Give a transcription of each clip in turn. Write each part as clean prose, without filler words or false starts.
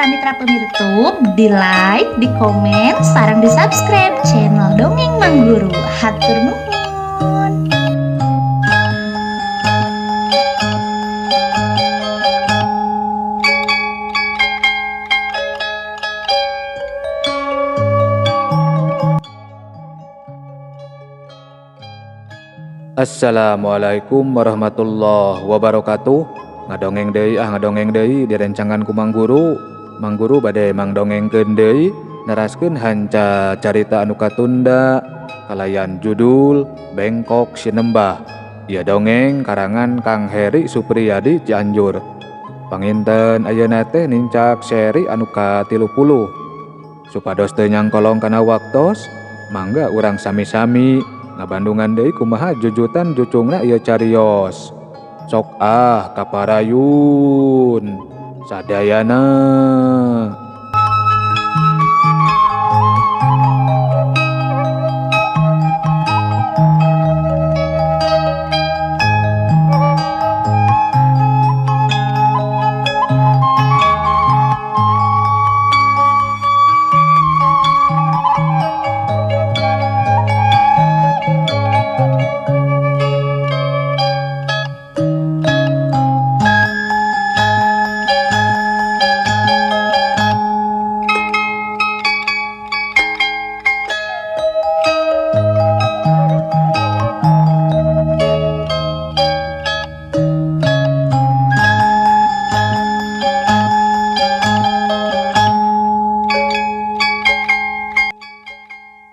Mitra-mitra pemirtub di like, di komen, sareng di subscribe channel Dongeng Mang Guru. Hatur nuhun. Assalamualaikum warahmatullahi wabarakatuh. Ngadongeng deui ah, ngadongeng deui direncangan ku Mang Guru. Mang Guru bade mangdongengkeun deui neraskeun hanca carita anu katunda kalayan judul Bengkok Sinembah. Ieu dongeng karangan Kang Heri Supriyadi Cianjur. Panginten ayeuna teh nincak seri anu ka-30. Supados teu nyangkolong kana waktos, mangga urang sami-sami ngabandungan deui kumaha jujutan jucungna ieu carios. Sok ah kaparayun sadayana.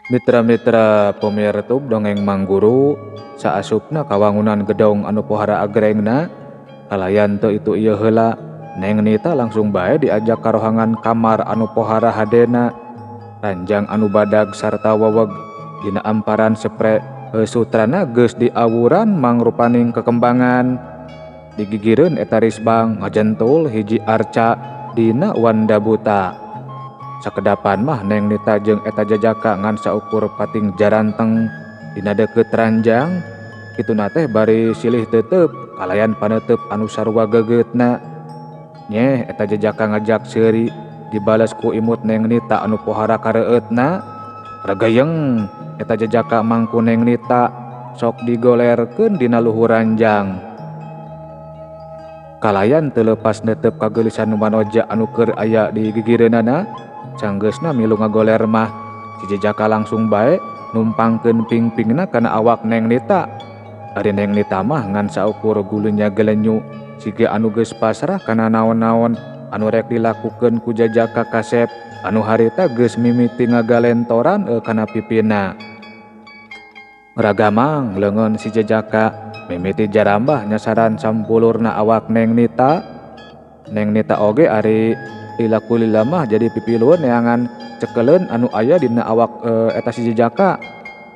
Mitra-mitra pemirtub dongeng Mang Guru, saasupna kawangunan gedong anu pohara agrengna, kalayan teu itu ieu heula, Neng Nita langsung bae diajak ka rohangan kamar anu pohara hadena, ranjang anu badag sarta weweg dina amparan sepre sutrana geus diawuran mangrupaning kekembangan. Digigireun eta risbang ngajentul hiji arca dina wanda buta. Sakedapan mah Neng Nita jeung eta jajaka ngan saukur pating jaranteng dina deukeut ranjang, kituna teh bari silih tetep kalayan paneuteub anu sarua gegeutna. Nyeh eta jajaka ngajak seuri dibales ku imut Neng Nita anu pohara kareueutna. Regeyeng eta jajaka mangku Neng Nita sok digolerkeun dina luhur ranjang. Kalayan teu leupas neuteup kageulisan manoja anu keur aya di gigireunana. Sanggeusna milu ngagoler mah si jejaka langsung bae numpangkeun pingpingna kana awak Neng Nita. Ari Neng Nita mah ngan saukur gulunya gelenyu siga anu geus pasrah kana naon-naon anu rek dilakukeun ku jajaka kasep anu harita geus mimiti ngagalentoran kana pipina. Ragamang leungeun si jejaka mimiti jarambah nyasaran sampulurna awak Neng Nita. Neng Nita oge ari lila kulila mah jadi pipilueun neangan cekeleun anu aya dina awak eta si jejaka.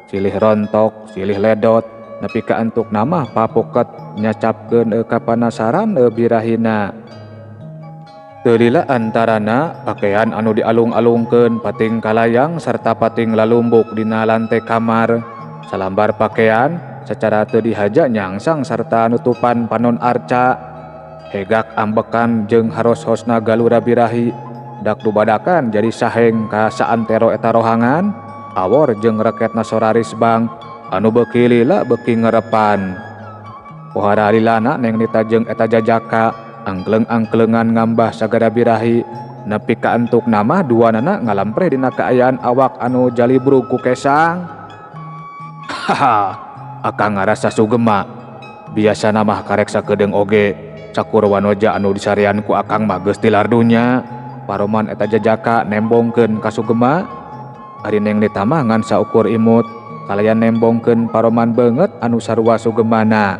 Silih rontok, silih ledot, nepi ka antuk namah papoket nyacapkeun kapanasaran birahina. Teu lila antarana pakaian anu dialung-alungkeun pating kalayang sarta pating lalumbuk dina lantai kamar. Salambar pakaian secara teu dihaja nyangsang sarta nutupan panon arca. Hegak ambekan jeung haros-hosna galura birahi dak dubadakan jadi saheng ka saantero eta rohangan awor jeung reketna soraris bang anu beuki lila beuki ngerepan. Pohara lilana Neng Nita jeung eta jajaka angkleng-angklengan ngambah sagara birahi nepi ka antuk nama duanana ngalampreh dina kaayaan awak anu jalibrug ku kesang. Haha, akang ngarasa sugema. Biasana mah karek sakedeung oge. Cakur wanoja anu disarian ku akang mah geus tilar dunya. Paroman eta jajaka nembongkeun ka sugema. Ari Neng Nita mah ngan saukur imut kalayan nembongkeun paroman beungeut anu sarua sugemana.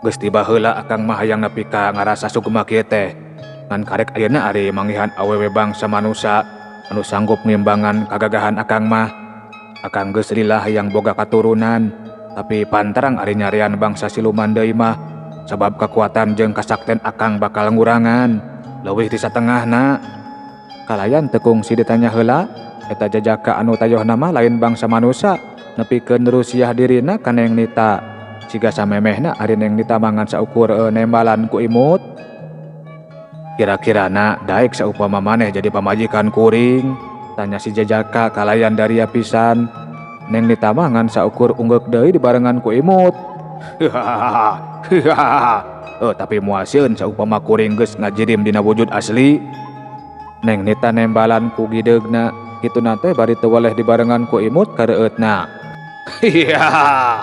Geus tiba heula akang mah hayang nepi ka ngarasa sugema kieu teh. Ngan karek ayeuna ari manggihan awewe bangsa manusa anu sanggup ngimbangan kagagahan akang mah. Akang geus lila hayang boga katurunan, tapi pantarang ari nyarian bangsa siluman deui mah. Sabab kekuatan jeung kasakten akang bakal ngurangan leuwih ti satengahna. Kalayan teu kungsi ditanya heula, eta jajaka anu tayohna mah lain bangsa manusa nepikeun rusiah dirina ka Neng Nita. Siga samemehna ari Neng Nita mangan saukur nembalan ku imut. Kira-kirana daek saupama maneh jadi pamajikan kuring? Tanya si jajaka kalayan daria pisan. Neng Nita mah ngan saukur unggeuk deui dibarengan ku imut. Hahaha. Tapi moal sieun saupama kuring geus ngajirim dina wujud asli. Neng Nita nembalan ku gideugna, kituna teh bari teu weleh dibarengan ku imut kareueutna. Hihaha.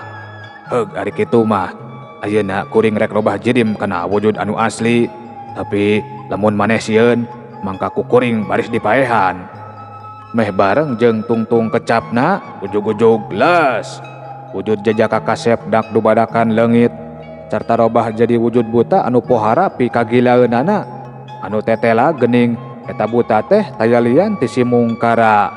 Heug ari kitu mah. Ayeuna kuring rek robah jirim kana wujud anu asli. Tapi lamun maneh sieun, mangka ku kuring baris dipaehan. Meh bareng jeung tungtung kecapna, ujug-ujug les. Wujud jajaka kasep dak dubadakan leungit sarta robah jadi wujud buta anu pohara pikagilaeunana. Anu tetela geuning eta buta teh taya lian ti si Mungkara.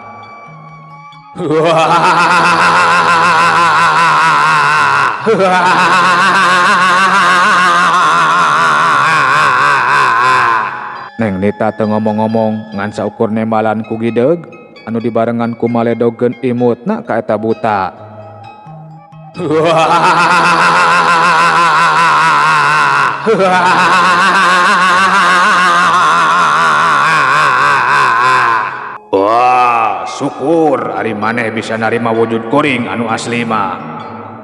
Neng Nita teu ngomong-ngomong ngan saukur nembalan ku gideug anu dibarengan ku maledogeun imutna ka eta buta. Wah, syukur ari maneh bisa narima wujud kuring anu asli mah.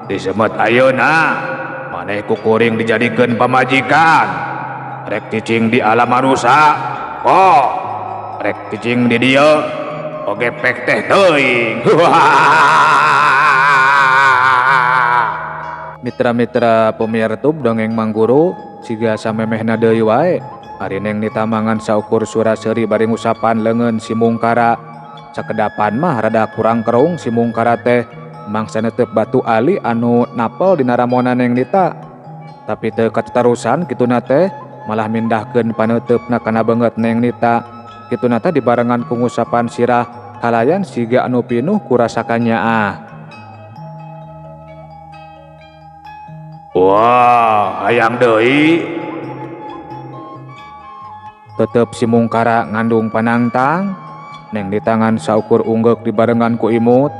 Disemet ayeuna maneh ku kuring dijadikeun pamajikan. Rek cicing di alam manusa, oh, rek cicing di dieu oge pek teh teuing. Mitra-mitra pemirsa dongeng Mangguru siga samemehna deui wae. Ari Neng Nita mangan saukur sura seuri bari ngusapan leungeun si Mungkara. Sakedapan mah rada kurang kerung si Mungkara teh mangsa netep batu ali anu napel dina ramona Neng Nita. Tapi teu katarusan kituna teh malah mindahkeun paneuteup-na kana beungeut Neng Nita. Kituna teh dibarengan ku ngusapan sirah kalayan siga anu pinuh ku rasa kanyaah. Wah, hayang deui. Tetep si Mungkara ngandung panangtang. Neng di tangan saukur unggeuk dibarengan ku imut.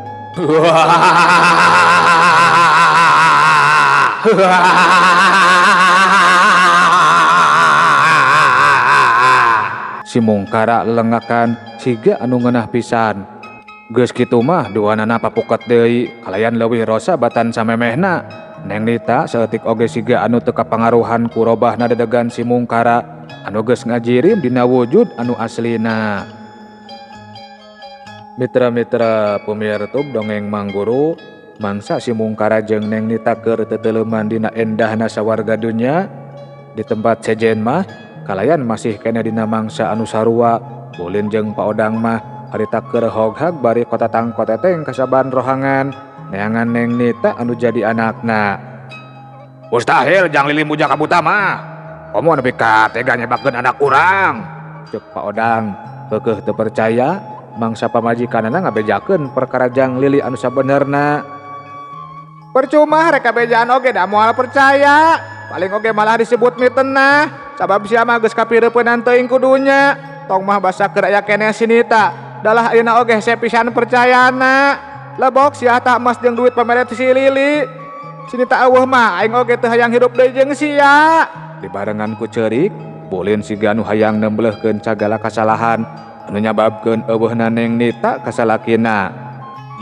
Si Mungkara lelengakan siga anu ngeunah pisan. Geus kitu mah duanana papuket deui kalayan leuwih rosa batan samemehna. Neng Nita saeutik oge siga anu teu kapangaruhan ku robahna dedegan si Mungkara anu geus ngajirim dina wujud anu aslina. Mitra-mitra pemirsa dongeng Mangguru, mangsa si Mungkara jeung Neng Nita keur teteleuman dina endahna sawarga dunya. Di tempat sejen mah kalayan masih keneh dina mangsa anu sarua. Ulin jeung Paodang mah harita keur hoghag bari kotatang koteteng kasaban rohangan neangan Neng Nita anu jadi anakna. Mustahil jang Lili muja ka buta mah. Komo nepi ka tega nyebakeun anak urang. Ceuk Paodang keukeuh teu percaya mangsa pamajikanana ngabejakeun perkara jang Lili anu sabenerna. Percuma rek kabejaan oge da moal percaya. Paling oge malah disebut mitenah. Sabab sia mah geus kapireupeunnan teuing kudunya. Tong mah basa keur aya keneh si Nita. Dalah ayeuna oge hese pisan percayana. Lebok sia tah emas jeung duit pamere si Lili. Si Nita eueuh mah aing oge teu hayang hirup deui jeung sia. Dibarengan ku ceurik, Bulin siga nu hayang nemblehkeun sagala kasalahan anu nyababkeun eueuhna Neng Nita kasalakina.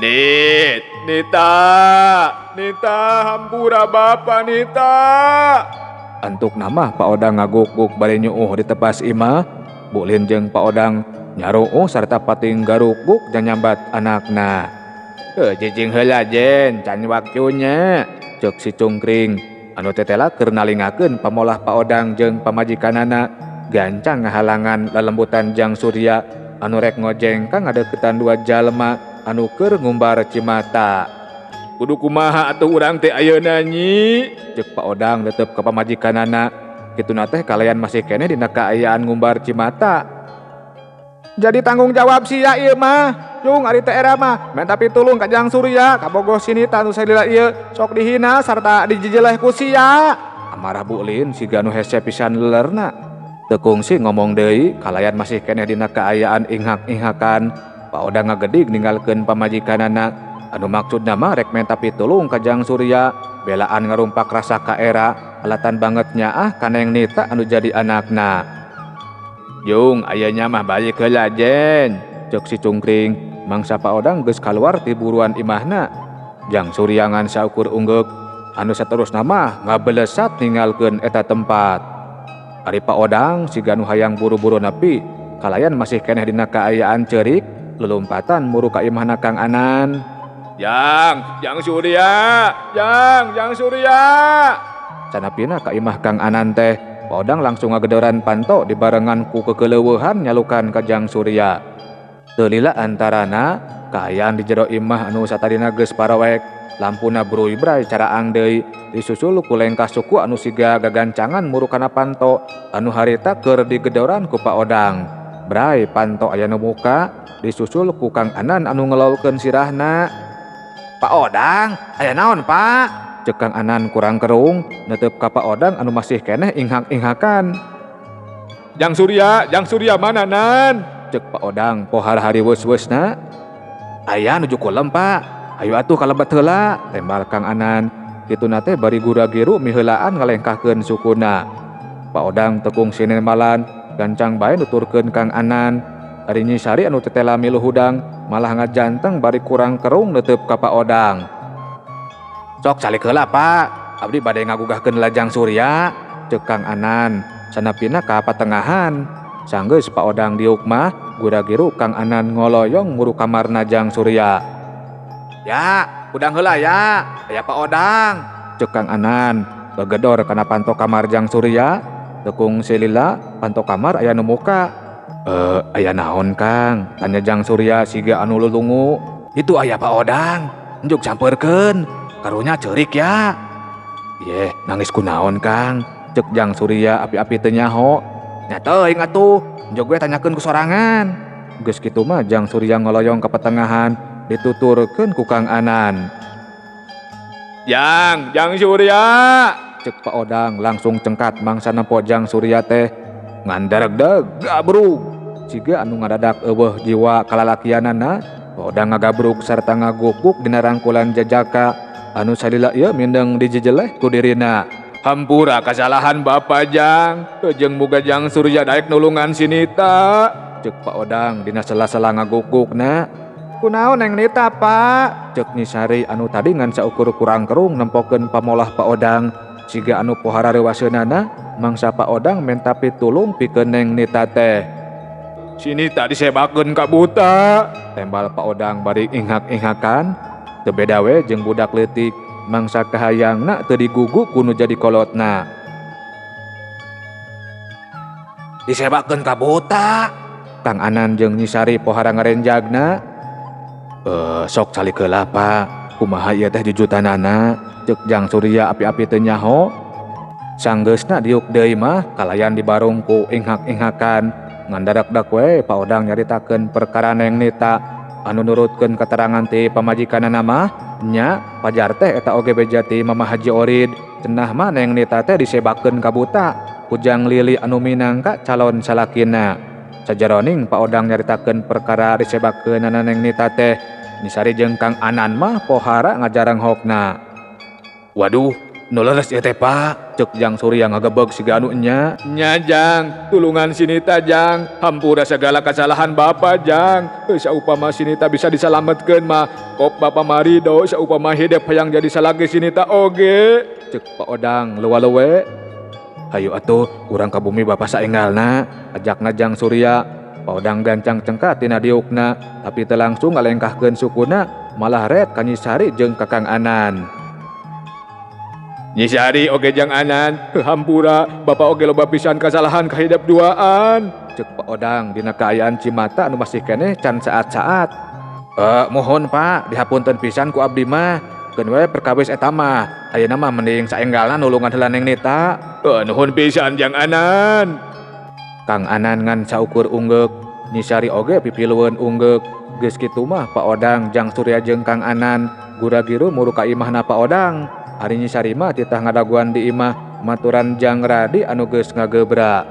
Nit, Nita, Nita, hampura bapa Nita. Antuk nama Pak Odang ngaguk-guk bari nyuuh di tepas imah. Bulin jeung Pak Odang nyaruuh sarta pating garukguk janyambat anakna. Jijing heula jen, can waktunya, ceuk si Cungkring. Anu tetela keur nalingakeun pamolah Pak Odang jeung pamajikanana gancang ngahalangan lelembutan Jang Surya anu rek ngojeng ka ngadeukeutan dua jalma anu keur ngumbar cimata. Kudu kumaha atuh urang teh ayeuna nyi? Ceuk Pak Odang tetep ka pamajikanana. Kituna teh kalayan masih keneh dina kaayaan ngumbar cimata. Jadi tanggung jawab sia ieu mah. Jung ari teh era mah menta pitulung ka Jang Surya kabogoh si Nita nu salila ieu sok dihina sarta dijejeleh ku sia. Amarah Bu Lin siga nu hese pisan lelerna. Teu kungsi ngomong deui kalayan masih keneh dina kaayaan inghak-inghakan. Pak Odang ngagedig ninggalkeun pamajikanana anu maksudna mah rek menta pitulung ka Jang Surya belaan ngarumpak rasa ka era alatan banget nyaah ka Neng Nita anu jadi anakna. Jung aya mah balik heula Jen, ceuk si Cungkring. Mangsa Pak Odang geus kaluar ti buruan imahna. Jang Surya ngan saukur unggeuk anu saterusna mah ngabelesat ninggalkeun eta tempat. Ari Pak Odang siga nu hayang buru-buru nepi, kalayan masih keneh dina kaayaan ceurik, lulumpatan muru ka imahna Kang Anan. Jang, Jang Surya, Jang, Jang Surya. Sanapina ka imah Kang Anan teh, Pak Odang langsung ngagedoran panto dibarengan ku kekeleuweuhan nyalukan ka Jang Surya. Teu lila antarana kaayaan di jero imah anu satadina geus parawek, lampuna bruy-bray caraang deui, disusul ku lengkah suku anu siga gagancangan muru kana panto anu harita keur digedoran ku Pak Odang. Bray panto aya nu muka, disusul ku Kang Anan anu ngelolkeun sirahna. Pak Odang, aya naon Pak? Ceuk Kang Anan kurang kerung, netep ka Pak Odang anu masih keneh inghak-inghakan. Jang Surya mana Nan? Ceuk Pak Odang pohar hariweus-weusna. Aya nuju kulem Pak, ayo atuh kalebet heula, tembal Kang Anan. Kituna teh bari gura-giru miheulaan ngalengkahkeun sukuna. Pak Odang teu kungsi nembalan, gancang bae nuturkeun Kang Anan. Ari Nyi Sari anu tetela milu hudang malah ngajanteng bari kurang kerung neuteup ka Pak Odang. Sok calik heula Pak, abdi bade ngagugahkeun Jang Surya, ceuk Kang Anan. Sanapina ka patengahan. Sanggeus Pak Odang diuk mah, gura-giru Kang Anan ngoloyong muru kamarna Jang Surya. Ya, hudang heula ya, aya Pak Odang, ceuk Kang Anan. Gegedor kana panto kamar Jang Surya, teu kungsi lila panto kamar aya nu muka. Aya naon Kang? Tanya Jang Surya siga anu lulungu. Itu aya Pak Odang, enjuk sampeurkeun. Karunya ceurik ya. Yeh, nangis kunaon Kang? Ceuk Jang Surya api-api teu nyaho. Nya teuing atuh, enjuk we tanyakeun ku sorangan. Geus kitu mah Jang Surya ngoloyong ka petengahan, dituturkeun ku Kang Anan. Jang, Jang Surya, ceuk Pak Odang langsung cengkat mangsa nempo Jang Surya teh. Ngan daregdeg gabrug. Siga anu ngadadak eueuh jiwa kalalakianana, Pak Odang ngagabrug sarta ngagukuk dina rangkulan jajaka anu salila ieu mindeng dijejeleh ku dirina. Hampura kasalahan Bapak Jang, jeung muga Jang Surya daek nulungan si Nita, ceuk Pak Odang dina sela-sela ngagukukna. Kunaon Neng Nita Pak? Ceuk Nyi Sari anu tadi ngan saukur kurang kerung nempokeun pamolah Pak Odang. Siga anu pohara reuwaseunana, mangsa Pak Odang menta pitulung pikeun Neng Nita teh. Si Nita disebakeun ka buta, tembal Pak Odang bari inghak-inghakan. Teu beda we jeung budak leutik, mangsa kahayangna teu digugu ku nu jadi kolotna. Disebakeun ka buta, Kang Anan jeung Nyi Sari pohara ngarenjagna. Sok calik heula Pak, kumaha ieu teh jujutanana, ceuk Jang Surya api-api teu nyaho. Sanggeusna diuk deui mah kalayan dibarung ku inghak-inghakan. Ngan darekdek we Pak Odang nyaritakeun perkara Neng Nita anu nurutkeun keterangan ti pamajikanana mah nya pajar teh eta oge beja ti Mama Haji Orid. Cenah mah Neng Nita teh disebakeun ka buta ku Jang Lili anu minangka calon salakina. Sajaroning Pak Odang nyaritakeun perkara disebakeunana Neng Nita teh, Nyi Sari jeung Kang Anan mah pohara ngajarenghokna. Waduh, nu leres ieu teh Pak, ceuk Jang Surya ngagebeg siga anu enya. Nya Jang, tulungan si Nita Jang, hampura segala kesalahan Bapak Jang. Saupama si Nita bisa disalametkeun mah, kop Bapak marido saupama hidep hayang jadi salaki si Nita oge, ceuk Pak Odang lewa-lewe. Hayu atuh urang ka bumi Bapak saenggalna, ajakna Jang Surya. Pak Odang gancang cengkat tina diukna, tapi teu langsung ngalengkahkeun sukuna, malah ret ka Nyi Sari jeung ka Kang Anan. Nyi Sari oge Jang Anan, hampura Bapak oge loba pisan kasalahan kahidep duaan, ceuk Pak Odang dina kaayaan cimata anu masih keneh can saat-saat. Mohon Pak, dihapunten pisan ku abdi mah. Keun we perkawis eta mah. Ayeuna mah mending saenggalna nulungan heula Neng Nita. Nuhun pisan Jang Anan. Kang Anan ngan saukur unggeuk, Nyi Sari oge pipilueun unggeuk. Geus kitu mah Pak Odang, Jang Surya jeung Kang Anan gura-giru muru ka imahna Pak Odang. Ari Nyi Sari mah titah ngadaguan di imah maturan Jang Radi anu geus ngagebra.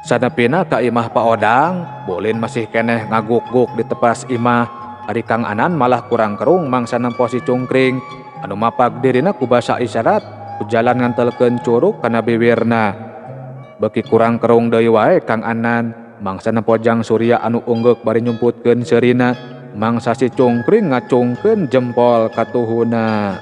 Sanepina ka imah Pak Odang, Bolin masih keneh ngaguk-guk di tepas imah. Ari Kang Anan malah kurang kerung mangsa nempo si Cungkring anu mapag dirina ku basa isyarat ku jalan ngantelkeun curug kana biwirna. Beuki kurang kerung deui wae Kang Anan. Mangsa nempo Jang Surya anu unggeuk bari nyumputkeun seurina, mangsa si Cungkring ngacungkeun jempol katuhuna.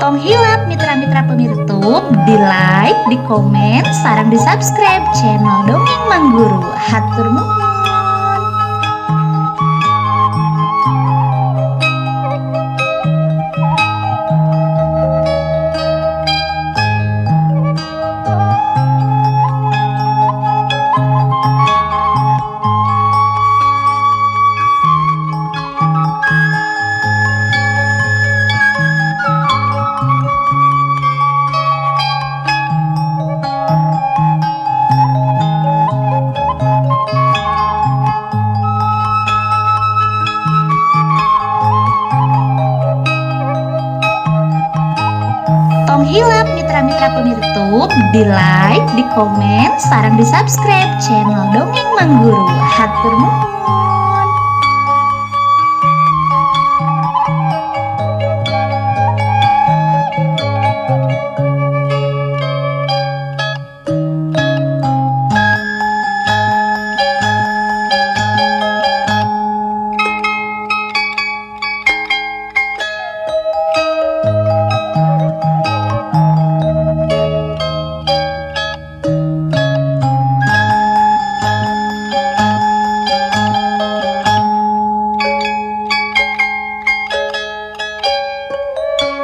Tong hilap mitra-mitra pemirtub di like, di komen, sareng di subscribe channel Dongeng Mangguru. Hatur nuhun. Tong hilap mitra-mitra pemirtub di like, di komen, sareng di subscribe channel Dongeng Mangguru. Hatur nuhun.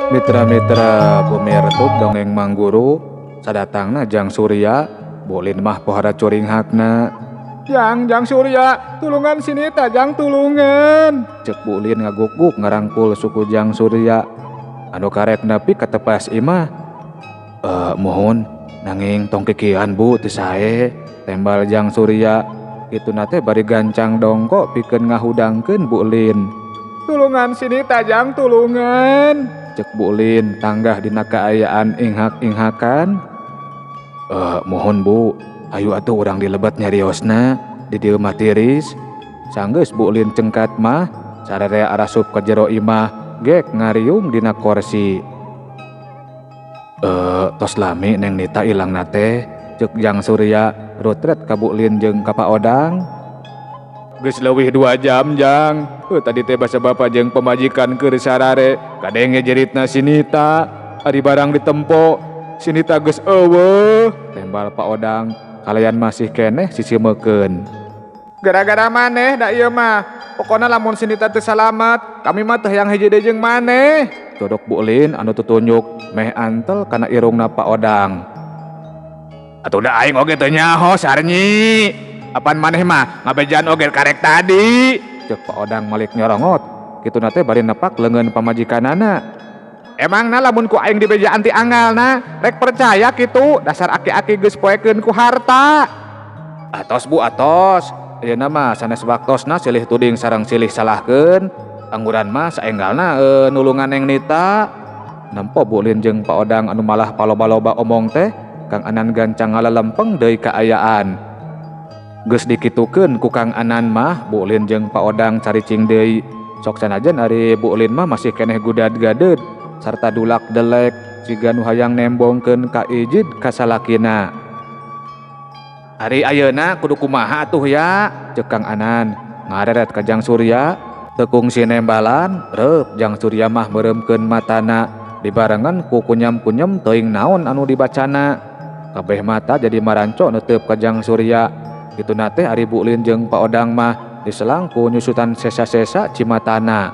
Mitra-mitra pemirtub Dongeng Mangguru sadatangna Jang Surya bolin mah pohara curinghakna. Jang, Jang Surya, tulungan sini ta Jang, tulungan. Cek Bulin ngagukguk ngarangkul suku Jang Surya anu karek nepi katepas imah. Mohon nanging tong kikian Bu teu sae, tembal Jang Surya. Kituna teh bari gancang dongkok pikeun ngahudangkeun Bulin. Tulungan sini ta Jang, tulungan. Cek Bulin tanggah dina kaayaan inghak-inghakan. Mohon Bu, ayo atuh urang dilebet nyariosna di dieu mah tiris. Sanggeus Bulin cengkat mah sararea arasup ka jero imah gek ngariung dina korsi. Tos lami Neng Nita ilangna teh, cek Jang Surya rutret ka Bulin jeung ka Pak Odang. Geus leuwih 2 jam Jang. Tadi teh basa bapa jeung pamajikan keur sarare kadenge jeritna si Nita. Ari barang ditempo si Nita geus eueuh, tembal Pak Odang kalayan masih keneh sisimekeun. Gara-gara maneh da ieu mah. Pokona lamun si Nita teu salamat, kami mah teh hayang hiji deui jeung maneh. Codok Bulin anu tutunjuk meh antel kana irungna Pak Odang. Atuh da aing oge teu nyaho sarnyi. Apan maneh mah ngabejaan oge karek tadi. Cek Pak Odang malik nyorongot. Kituna teh bari nepak leungeun pamajikanana. Emangna lamun ku aing dibejaan ti angalna, rek percaya kitu, dasar aki-aki geus poekeun ku harta. Atos Bu, atos. Ayeuna mah sanes waktosna silih tuding sareng silih salahkeun. Angguran mah saenggalna nulungan Neng Nita. Nempo Bulin jeung Pak Odang anu malah paloba-loba omong teh, Kang Anan gancang ngalalempeng deui kaayaan. Geus dikitukeun ku Kang Anan mah, Bulin jeung Pak Odang caricing deui. Sok sanajan ari Bulin mah masih keneh gudad-gadeud sarta dulak delek siga nu hayang nembongkeun ka ijid ka salakina. Ari ayeuna kudu kumaha atuh ya, ceuk Kang Anan ngareret ka Jang Surya. Teu kungsi nembalan, reup Jang Surya mah meureumkeun matana dibarengan ku kunyam-kunyam teuing naon anu dibacana. Kabeh mata jadi maranco neuteup ka Jang Surya. Kituna teh ari Bulin jeung Pak Odang mah diselang ku nyusutan sesa-sesa cimatana.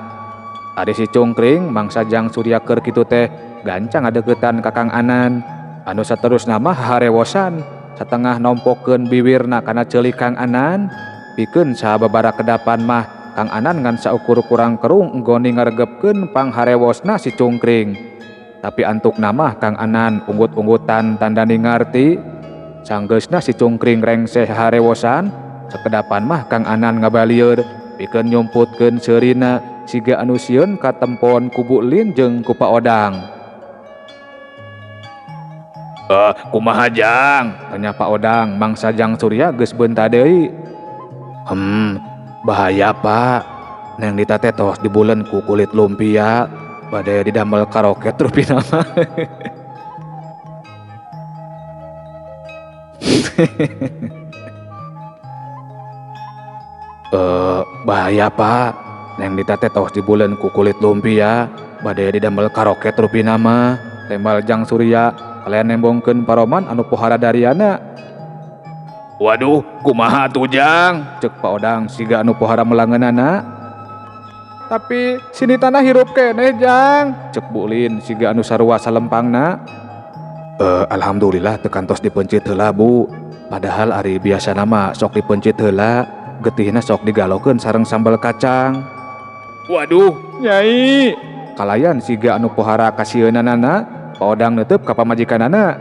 Ari si Cungkring mangsa Jang Surya keur kitu teh gancang ngadeuketan ka Kang Anan. Anu saterusna mah harewosan satengah nompokeun biwirna kana ceuli Kang Anan. Pikeun sababara kedapan mah Kang Anan ngan saukur kurang kerung enggoni ngaregepkeun pangharewosna si Cungkring. Tapi antukna mah Kang Anan unggut-unggutan tandani ngarti. Sanggeusna si Cungkring rengseh harewosan, sakedapan mah Kang Anan ngabalieur pikeun nyumputkeun seurina siga anu sieun katempon ku Bu Lin jeung ku Pak Odang. Kumaha Jang? Tanya Pak Odang mangsa Jang Surya geus beunta deui. Bahaya Pak. Neng Nita teh tos dibulen ku kulit lumpia bade didamel karoket rupina mah. Bahaya Pak. Neng Nita teh tos dibulen ku kulit lumpia bade didamel karoket rupina mah. Tembal Jang Surya kalian nembongkeun paroman anu pohara dariana. Waduh, kumaha tuh Jang? Cek Pak Odang siga anu pohara melangeunana. Tapi sini tanah hirup keneh Jang, cek Bu Lin siga anu sarua salempangna. Alhamdulillah teu kantos dipencit heula Bu. Padahal ari biasana mah sok dipencit heula, getihna sok digalokeun sareng sambal kacang. Waduh, Nyai. Kalayan siga anu pohara kasieunanana, Pak Odang neuteub ka pamajikanana.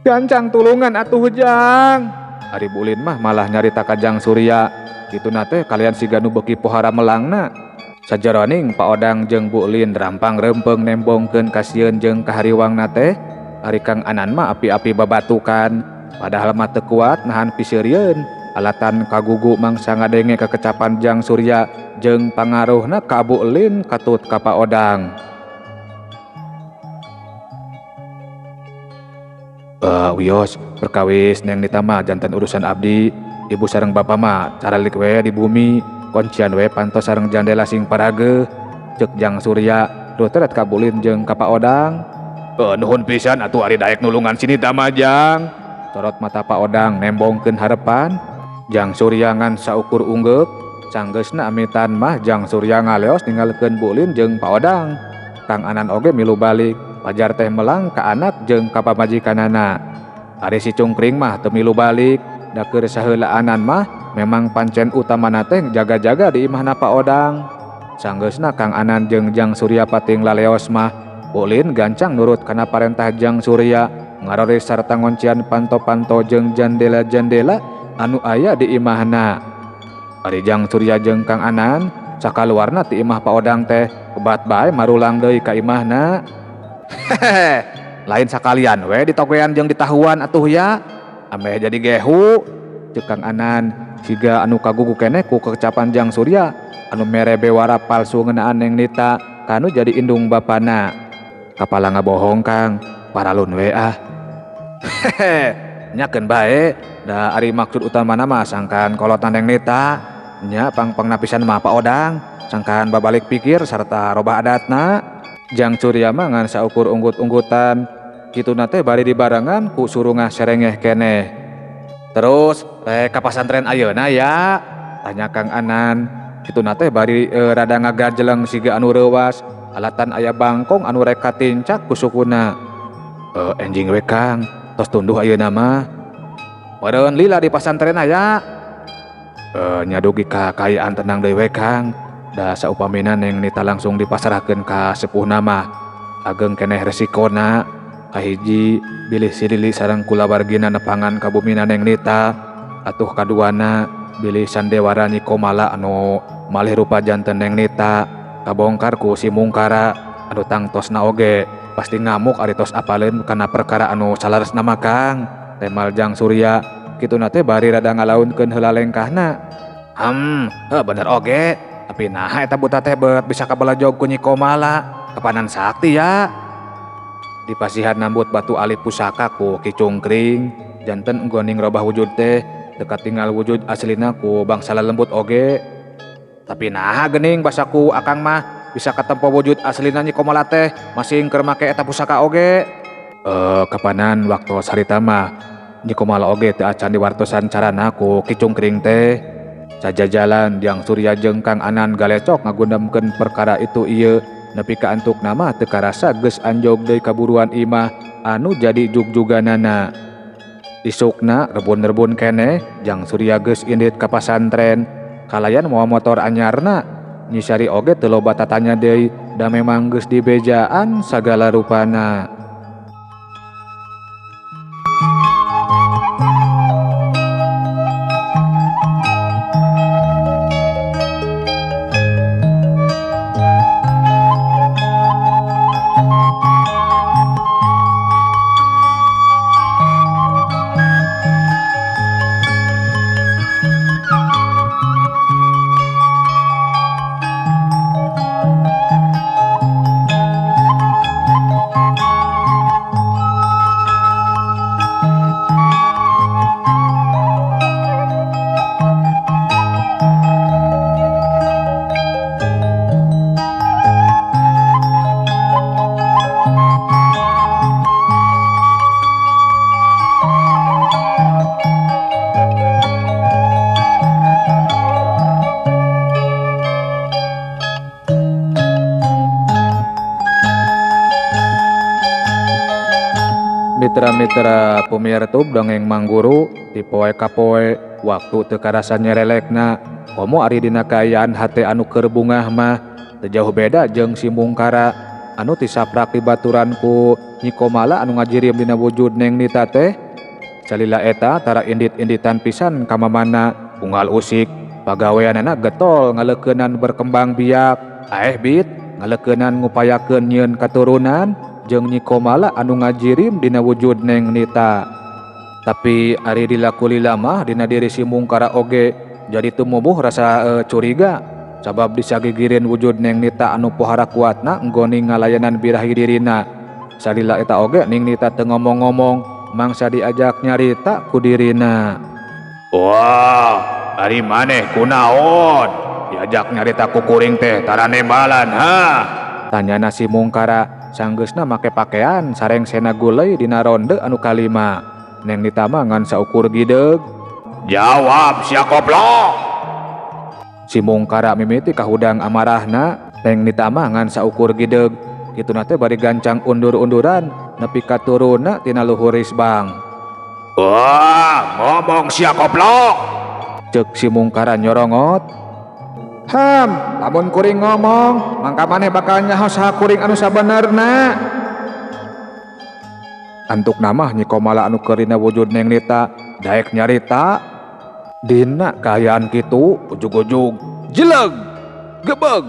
Gancang tulungan atuh Jang. Ari Bu Lin mah malah nyarita ka Jang Surya. Kituna teh kalian siga nu beuki pohara melangna. Sajeroning Pak Odang jeung Bu Lin rampang rempeng nembongkeun kasieun jeung kahariwangna teh. Ari Kang Anan mah api-api babatukan, padahal mah teu kuat nahan piseurieun. Alatan kagugu mangsa ngadenge kekecapan Jang Surya jeung pangaruhna ka Bu Lin katut ka Pak Odang. Wios, perkawis Neng Nita mah jantan urusan abdi. Ibu sareng bapa mah caralik we di bumi, kuncian we pantos sareng jandela sing parage. Cek Jang Surya ruteret ka Bu Lin jeung ka Pak Odang. Nuhun pisan atuh ari daek nulungan si Nita mah Jang. Sorot mata Pak Odang nembongkeun harepan. Jang Surya ngan saukur unggeuk, sanggeusna amitan mah Jang Surya ngaleos ninggalkeun Bu Lin jeung Pak Odang. Kang Anan oge milu balik. Pajar teh melang ka anak jeung ka pamajikanana. Ari si Cungkring mah teu milu balik, da keur saheulaanan mah memang pancen utamana teh jaga-jaga di imahna Pak Odang. Sanggeusna Kang Anan jeung Jang Surya pating laleos mah, Bu Lin gancang nurut kana parentah Jang Surya, ngaroris sarta ngoncian panto-panto jeung jandela-jandela anu aya di imahna. Ari Jang Surya jeung Kang Anan sakaluarna ti imah Pak Odang teh kebat bae marulang deui ka imahna. Hehehe, lain sakalian we ditogean jeung ditahuan atuh ya. Ameh jadi gehu, ceuk Kang Anan siga anu kagugu keneh ku kekecapan Jang Surya anu mere bewara palsu ngeunaan Neng Nita kanu jadi indung bapana. Kapala ngabohong Kang, paralun we ah. Hehehe, nyakeun bae, da ari maksud utamana mah sangkan kolotan Neng Nita. Nya pangpang napisan mah Pak Odang, sangkan babalik pikir sarta robah adatna. Jang Surya mah ngan saukur unggut-unggutan, kituna teh bari dibarengan ku surungah serengeh keneh. Terus rek ka pasantren ayeuna ya? Tanya Kang Anan. Kituna teh bari rada ngagajeleng siga anu reuwas, alatan aya bangkong anu rek katincak ku sukuna. Enjing we Kang, tos tunduh ayeuna mah. Meureun lila di pasantren aya. Nya dugi ka kaayaan tenang deui we Kang. Da saupamina Neng Nita langsung dipasrahkeun ka sepuhna mah ageng keneh resikona. Kahiji bilih si Lili sareng kulawargina nepangan ka bumina Neng Nita, atuh kaduana bilih sandewara Nyi Komala anu malih rupa janten Neng Nita kabongkar ku si Mungkara anu tangtosna oge pasti ngamuk ari tos apaleun kana perkara anu salaresna mah Kang. Temal Jang Surya kituna teh bari rada ngalaunkeun heula lengkahna. Bener oge. Tapi naha eta buta teh beut bisa kabelajog ku Nyi Komala, kapanan sakti ya. Dipasihan nambut batu alif pusaka ku Ki Cungkring, janten enggoning robah wujud teh dekat tinggal wujud aslina ku bangsa lelembut oge. Tapi naha geuning basaku akang mah bisa katempo wujud aslina Nyi Komala teh masing keur make eta pusaka oge. Kapanan waktu harita mah Nyi Komala oge teu acan diwartosan carana ku Ki Cungkring teh. Sajajalan Jang Surya jeung Kang Anan galecok ngagundamkeun perkara itu ieu nepi ka antukna mah teu karasa geus anjog deui kaburuan imah anu jadi jugjuganana. Isukna rebun-rebun keneh Jang Surya geus indit ka pasantren kalayan mawa motor anyarna. Nyi Sari oge teu loba tatanya deui da memang geus dibejaan sagala rupana. Mitra-mitra pemirtub dongeng Mangguru ti poe ka poe waktu teu karasa nyerelekna komo ari dina kaayaan hate anu keur bungah mah teu jauh beda jeung si Mungkara anu tisaprak dibaturan ku Nyi Komala anu ngajirim dina wujud Neng Nita teh. Salila eta tara indit-inditan pisan ka mamana unggal usik pagaweanana getol ngaleukeunan berkembang biak aeh bit ngaleukeunan ngupayakeun nyieun katurunan jeung Nyi Komala anu ngajirim dina wujud Neng Nita. Tapi ari dilaku lila mah dina diri si Mungkara oge jadi tumubuh rasa curiga sabab disagigireun wujud Neng Nita anu pohara kuatna nggoni ngalayanan birahi dirina. Salila eta oge Neng Nita teu ngomong-ngomong mangsa diajak nyarita ku dirina. Wah, ari maneh kunaon? Diajak nyarita ku kuring teh tara nembalan ha? Tanyana si Mungkara sanggeusna make pakean sareng sena guleuy dina ronde anu kalima. Neng Nita mah ngan saukur gideug. Jawab sia koplok. Si Mungkara mimiti kahudang amarahna. Neng Nita mah ngan saukur gideug. Kituna teh bari gancang undur-unduran nepi ka turunna tina luhur risbang. Wah, ngomong sia koplok. Ceuk si Mungkara nyorongot. Ham, lamun kuring ngomong, mangka maneh bakal nyaho saha kuring anu sabenerna. Antukna mah Nyi Komala anu keur dina wujud Neng Nita daek nyarita. Dina kaayaan kitu ujug-ujug jeleg gebeg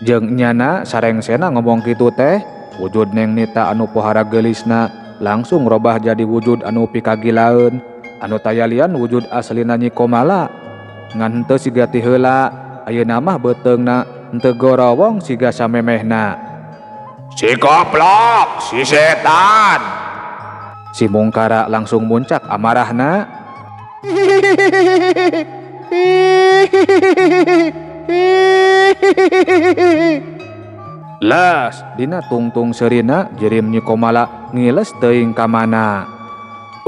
jeung nyana sarengsena ngomong kitu teh wujud Neng Nita anu pohara geulisna langsung robah jadi wujud anu pikagilaeun anu tayalian wujud aslina Nyi Komala ngan henteu siga ti heula ayeuna mah beuteungna henteu gorowong siga samemehna. Si koplok, si setan. Si Mungkara langsung muncak amarahna. Las dina tungtung seurina jirim Nyi Komala ngiles teuing ka mana.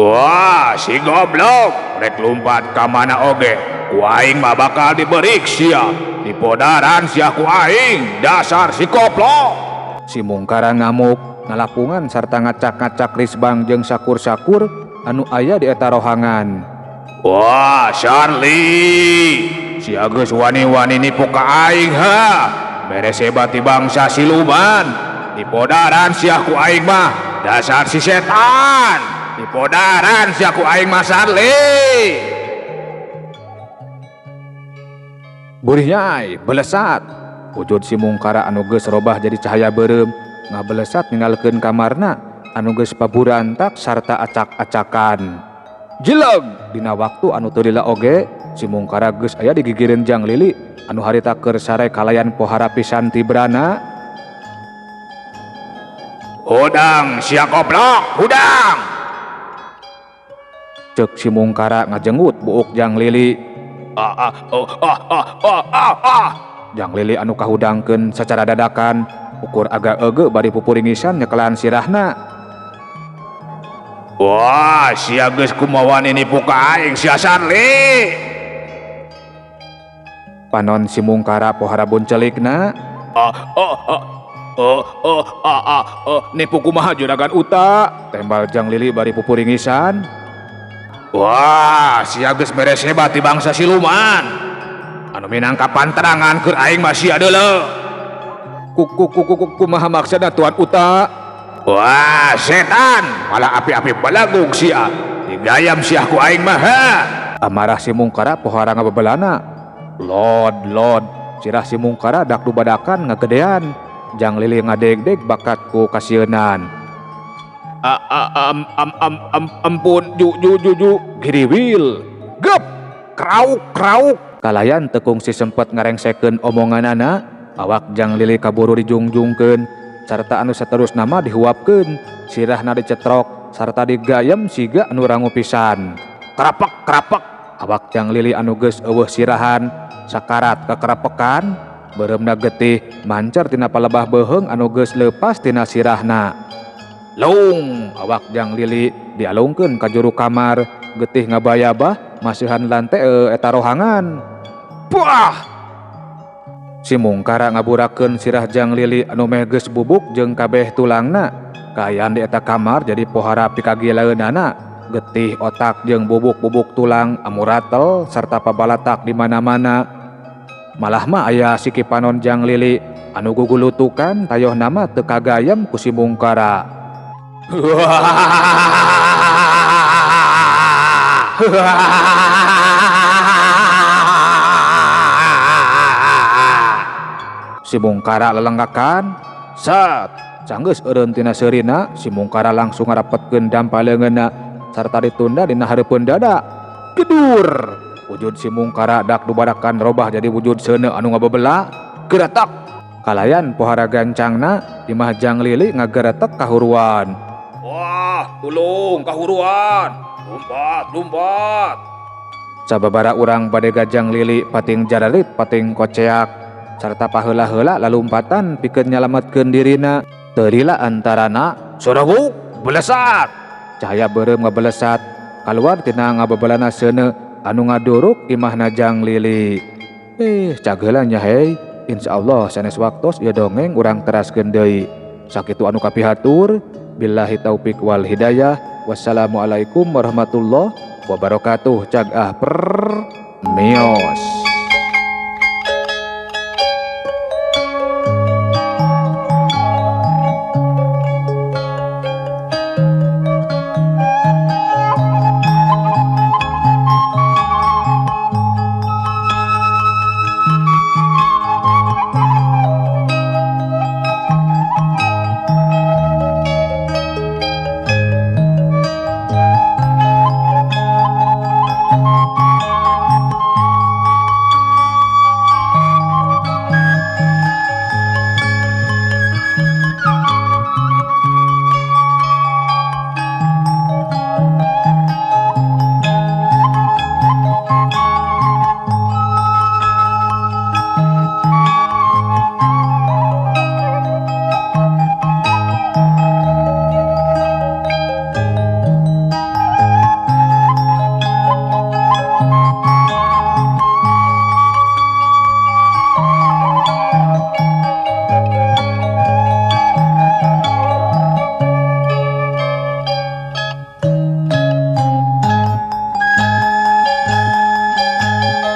Wah, si goblok rek lumpat ka mana oge. Ku aing mah bakal diberik sia. Dipodaran sia ku aing, dasar si koplok. Si Mungkara ngamuk, ngalapungan sarta ngacak-ngacak risbang jeung sakur-sakur anu aya di eta rohangan. Wah, Charlie, si geus wani-wani nipu ka aing ha. Mere sebat ti bangsa siluman. Dipodaran sia ku aing mah, dasar si setan. Dipodaran sia ku aing mah Charlie. Burih nyai, belesat. Wujud si Mungkara anu geus robah jadi cahaya beureum ngabelesat ninggalkeun kamarna anu geus paburantak sarta acak-acakan. Jeleg dina waktu anu teu lila oge si Mungkara geus aya di gigireun Jang Lili anu harita keur sare kalayan pohara pisan tibrana. Hudang sia koplok, hudang. Ceuk si Mungkara ngajenggut buuk Jang Lili. Ah, ah, oh, ah, ah, ah, ah, ah. Jang Lili anu kahudangkeun sacara dadakan ukur agak ege bari pupuringisan nyekelan sirahna. Wah, sia geus kumaha nipu ka aing sia Sarli. Panon si Mungkara pohara buncelikna. Ah, oh, ah, oh, oh, ah, ah, oh, nipu kumaha juragan uta. Tembal Jang Lili bari pupuringisan. Wah, sia geus beres hebat di bangsa siluman. Anu minangka panterangan keur aing mah sia deuleu. Kumaha maksudna Tuan Uta? Wah, setan, malah api-api balagung sia. Digayam sia ku aing mah. Ha. Amarah si Mungkara pohara ngabebelana. Lod lod, sirah si Mungkara dak dubadakan ngagedean. Jang Lili ngadegdeg bakat ku kasieunan. Ampun ju ju ju ju giriwil gep krauk krauk kalayan tekung si sempet ngarengsekeun omonganana awak Jang Lili kaburu dijungjungkeun sarta anu saterusna mah dihuapkeun sirahna dicetrok sarta digayem siga anu rangu pisan krapek krapek awak Jang Lili anu geus eueuh sirahan sakarat kekrapekan beureumna getih mancer tina palebah beuheung anu geus leupas tina sirahna. Lung awak Jang Lili dialungkeun ka juru kamar getih ngabayabah masihan lantai eta rohangan. Puah! Si Mungkara ngaburakeun sirah Jang Lili anu meh geus bubuk jeung kabeh tulangna. Kaayaan di eta kamar jadi pohara pikagilaeunana, getih otak jeung bubuk-bubuk tulang amuratel sarta pabalatak di mana-mana. Malah mah aya siki panon Jang Lili anu gugulutukan tayohna mah teu kagayem ku si Mungkara. Si Mungkara lelenggakan, sat, sanggeus eureun tina seurina, si Mungkara langsung ngarapetkeun dampa leungeunna sarta ditunda dina hareupeun dada. Gedur! Wujud si Mungkara dak dubadakan robah jadi wujud seuneu anu ngabebela, geretak. Kalayan pohara gancangna imah Jang Lili ngageretek kahuruan. Wah, tulung kahuruan. Lumpat, lumpat. Sababara urang bade ka Jang Lili pating jararit pating koceak sarta paheula-heula lalumpatan pikeun nyalametkeun dirina. Teu lila antarana sorowuk belesat. Cahaya beureum ngabelesat kaluar tina ngabebelana seuneu anu ngaduruk imahna Jang Lili. Cag heula nya hei. Insyaallah sanes waktos ieu dongeng urang teraskeun deui. Sakitu anu kapihatur, billahi taufik wal hidayah. Wassalamualaikum warahmatullahi wabarakatuh. Cag ah prrrr mios.